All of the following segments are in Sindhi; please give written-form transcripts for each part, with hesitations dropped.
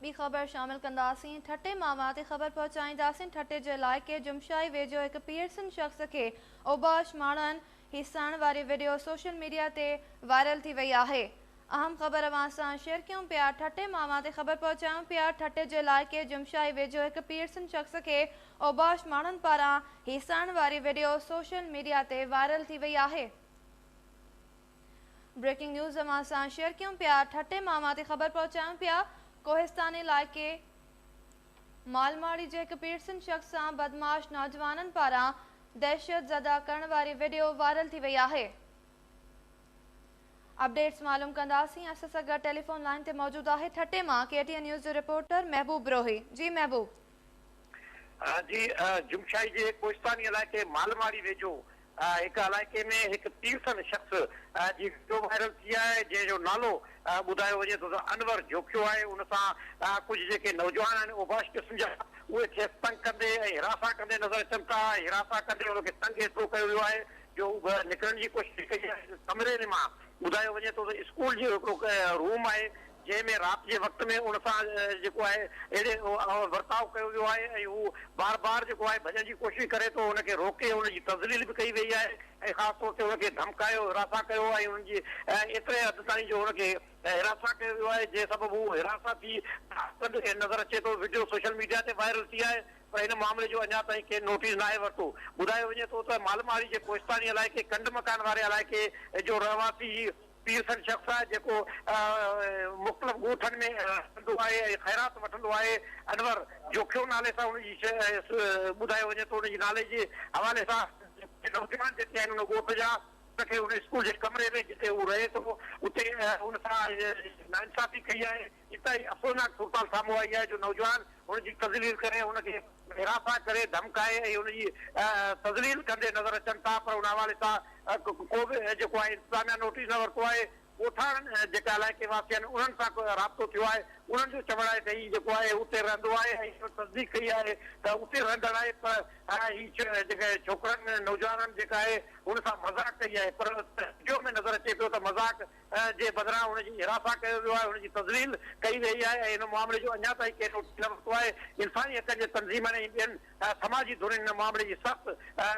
ٻي خبر شامل ڪنداسين. ٺٽي مان اوهان تي خبر پهچائينداسين. ٺٽي جي علائقي جمشائي ويجهو هڪ پيرسن شخص کي اوباش ماڻهن هيسائڻ واري وڊيو سوشل ميڊيا تي وائرل ٿي وئي آهي. اهم خبر اوهان سان شيئر ڪيون پيا. ٺٽي مان اوهان تي خبر پهچايون پيا. ٺٽي جي علائقي جمشائي ويجهو هڪ پيرسن شخص کي اوباش ماڻهن پاران هيسائڻ واري وڊيو سوشل ميڊيا تي وائرل ٿي وئي آهي. بريڪنگ نيوز اوهان سان شيئر ڪيون پيا. ٺٽي مان اوهان تي خبر پهچايون پيا. ڪوهستاني علائقي مالماڙي جي هڪ پيرسن شخص سان بدمعاش نوجوانن پاران دهشت زده ڪرڻ واري وڊيو وائرل ٿي وئي آهي. اپڊيٽس معلوم ڪنداسين. اسان سان گڏ ٽيليفون لائين تي موجود آهي ٺٽي مان ڪي ٽي اين نيوز جو رپورٽر محبوب بروهي. جي محبوب. جي جمشائي جي ڪوهستاني علائقي مالماڙي ويجهو هڪ علائقي ۾ هڪ پيرسن شخص جي وڊيو وائرل ٿي آهي، جنهن جو نالو ٻڌايو وڃي ٿو ته انور جوکيو آهي. ان سان ڪجهه جيڪي نوجوان آهن اوباش قسم جا، اهي کيس تنگ ڪندي ۽ هراسان ڪندي نظر اچن ٿا ۽ هراسان ڪندي ان کي تنگ ايترو ڪيو ويو آهي جو هو گهر نڪرڻ جي ڪوشش ڪئي آهي. ڪمري مان ٻڌايو وڃي ٿو ته اسڪول جو هڪڙو روم آهي، جنهن ۾ رات جي وقت ۾ ان سان جيڪو آهي اهڙي ورتاء ڪيو ويو آهي ۽ هو بار بار جيڪو آهي ڀڄڻ جي ڪوشش ڪري ٿو، ان کي روڪي ان جي تذليل به ڪئي وئي آهي ۽ خاص طور تي ان کي ڌمڪايو هراسان ڪيو ۽ ان جي ايتري حد تائين جو ان کي هراسان ڪيو ويو آهي، جنهن سبب هو هراسان ٿي ڪندي نظر اچي ٿو. وڊيو سوشل ميڊيا تي وائرل ٿي آهي پر ان معاملي جو اڃا تائين ڪنهن نوٽيس ناهي ورتو. ٻڌايو وڃي ٿو ته مالماڙي جي ڪوهستاني علائقي ڪنڊ مڪان واري علائقي جو رهواسي هي پيرسن شخص آهي جيڪو مختلف ڳوٺن ۾ رهندو آهي ۽ خيرات وٺندو آهي. انور جوکيو نالي سان ان جي ٻڌايو وڃي ٿو. ان جي نالي جي حوالي سان نوجوان جيڪي آهن ان ڳوٺ جا ان کي ان اسڪول جي ڪمري ۾ جتي هو رهي ٿو اتي ان سان ناانصافي ڪئي آهي. انتهائي افسوسناڪ صورتحال سامهون آئي آهي جو نوجوان هن جي تذليل ڪري هن کي هراسان ڪري ڌمڪائي ۽ هن جي تذليل ڪندي نظر اچن ٿا پر ان حوالي سان ڪو به جيڪو آهي انتظاميا نوٽيس نه ورتو آهي. ڳوٺاڻن جيڪا علائقي واسي آهن انهن سان رابطو ٿيو آهي انهن جو چوڻ آهي ته هي جيڪو آهي اتي رهندو آهي ۽ اهو تصديق ڪئي آهي ته اتي رهندڙ آهي پر هي جيڪي ڇوڪرن نوجوانن جيڪا آهي هن سان مذاق ڪئي آهي پر وڊيو ۾ نظر اچي پيو ته مذاق جي بدران هن جي هراسان ڪيو ويو آهي، هن جي تذليل ڪئي ويئي آهي ۽ ان معاملي جو اڃا تائين ڪنهن نوٽيس نه ورتو آهي. انساني حقن جي تنظيمن ۽ ٻين سماجي ڌرين ان معاملي جي سخت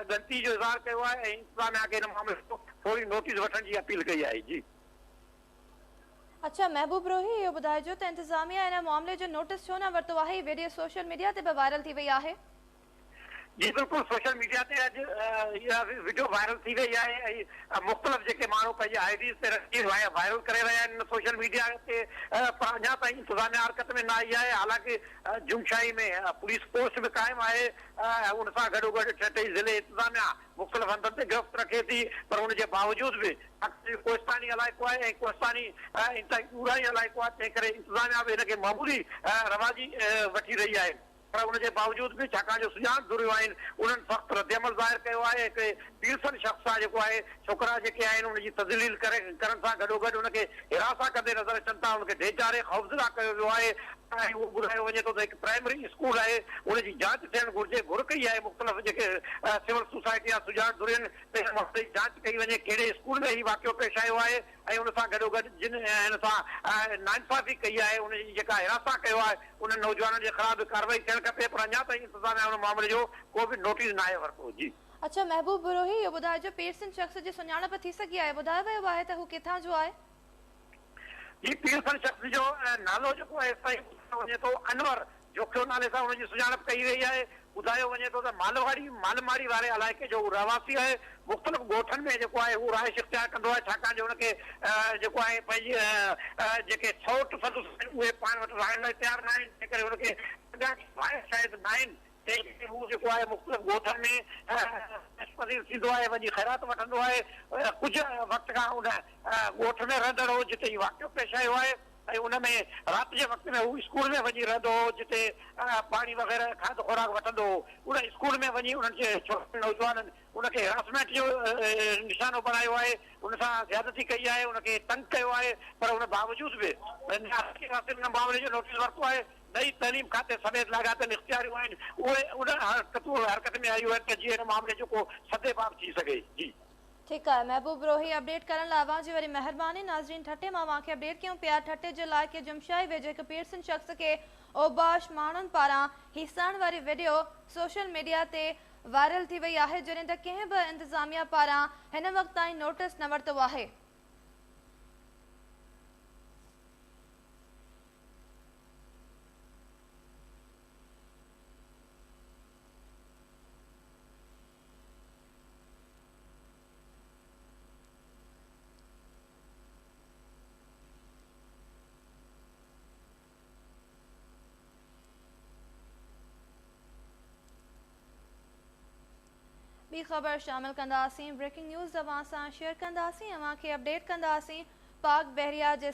ڳڻتي جو اظهار ڪيو آهي ۽ انتظاميا کي ان معاملي جو فوري نوٽيس وٺڻ جي اپيل ڪئي آهي. جي. اڇا محبوب روهي اهو ٻڌائجو ته انتظاميا ان معاملي جو نوٽيس ڇو نه ورتو آهي، ويڊيو سوشل ميڊيا تي به وائرل ٿي وئي آهي. جي بلڪل سوشل ميڊيا تي اڄ اها وڊيو وائرل ٿي وئي آهي ۽ مختلف جيڪي ماڻهو پنهنجي I Ds تي رکي وائرل ڪري رهيا آهن سوشل ميڊيا تي پر اڃا تائين انتظاميا حرڪت ۾ نه آئي آهي حالانڪه جنگشاهي ۾ پوليس پوسٽ به قائم آهي ان سان گڏوگڏ ٺٽي ضلعي انتظاميا مختلف هنڌن تي گرفت رکي ٿي پر ان جي باوجود به ڪوهستاني علائقو آهي ۽ ڪوهستاني انتهائي ڏورانهين علائقو آهي تنهن ڪري انتظاميا به هن کي معمولي رواجي وٺي رهي آهي. پر ان جي باوجود به ڇاڪاڻ جو سڃاڻ ڌريون آهن انهن سخت ردعمل ظاهر ڪيو آهي ۽ هڪ پيرسن شخص سان جيڪو آهي ڇوڪرا جيڪي آهن ان جي تذليل ڪري ڪرڻ سان گڏوگڏ ان کي هراسان ڪندي نظر اچن ٿا ان کي ڊيڄاري خوفزده ڪيو ويو آهي ۽ اهو ٻڌايو وڃي ٿو ته هڪ پرائمري اسڪول آهي ان جي جاچ ٿيڻ گهرجي گهر ڪئي آهي مختلف جيڪي سول سوسائٽي يا سڄاڻ ڌرين ته ان معاملي جي جاچ ڪئي وڃي ڪهڙي اسڪول ۾ هي واقعو پيش آيو آهي ۽ ان سان گڏوگڏ جن هن سان ناانصافي ڪئي آهي ان جي جيڪا هراسان ڪيو آهي انهن نوجوانن جي خلاف به ڪارروائي ٿيڻ کپي پر اڃا تائين انتظاميا ان معاملي جو ڪو به نوٽيس ناهي ورتو. جي. اڇا محبوب بروهي اهو ٻڌائجو پيرسن شخص جي سڃاڻپ ٿي سگهي آهي ٻڌايو ويو آهي ته هو ڪٿان جو آهي؟ جي پيرسن شخص جو نالو جيڪو آهي هيستائين ٻڌايو وڃي ٿو انور جوکيو نالي سان ان جي سڃاڻپ ڪئي وئي آهي. ٻڌايو وڃي ٿو ته مالواڙي مالماڙي واري علائقي جو هو رهواسي آهي. مختلف ڳوٺن ۾ جيڪو آهي هو رهائش اختيار ڪندو آهي ڇاڪاڻ جو هن کي جيڪو آهي پنهنجي جيڪي سئوٽ سندس آهن اهي پاڻ وٽ رهڻ لاء تيار نه آهن تنهن ڪري هن کي اڳيان ڪي ڀائر شايد ناهن تنهن ڪري هو جيڪو آهي مختلف ڳوٺن ۾ رهائش پذير ٿيندو آهي وڃي خيرات وٺندو آهي ڪجهه وقت کان ان ڳوٺ ۾ رهندڙ هو جتي هي واقعو پيش آيو آهي. ۽ ان ۾ رات جي وقت ۾ هو اسڪول ۾ وڃي رهندو هو جتي پاڻي وغيره کاڌ خوراڪ وٺندو هو. ان اسڪول ۾ وڃي انهن جي ڇوڪرن نوجوانن ان کي هراسمينٽ جو نشانو بڻايو آهي، ان سان زيادتي ڪئي آهي، ان کي تنگ ڪيو آهي پر ان باوجود به نه علائقي واسين ان معاملي جو نوٽيس ورتو آهي نه ئي تعليم کاتي سميت لاڳاپيل اختياريون آهن اهي ان حرڪتون حرڪت ۾ آيون آهن ته جيئن ان معاملي جو ڪو سدباب ٿي سگهي. جي. ٺيڪ آهي محبوب روهي اپڊيٽ ڪرڻ لاء اوهان جي وڏي مهرباني. ناظرين ٺٽي مان اوهان کي اپڊيٽ ڪيون پيا ٺٽي جي علائقي جمشاهي ويجهو هڪ پيرسن شخص کي اوباش ماڻهن پاران هيسائڻ واري وڊيو سوشل ميڊيا تي وائرل ٿي وئي آهي جڏهن ته ڪنهن به انتظاميا پاران هن وقت تائين نوٽيس نه ورتو آهي. ٻي خبر شامل ڪنداسين، بريڪنگ نيوز اوهان سان شيئر ڪنداسين، اوهان کي اپڊيٽ ڪنداسين پاڪ بحريه جي.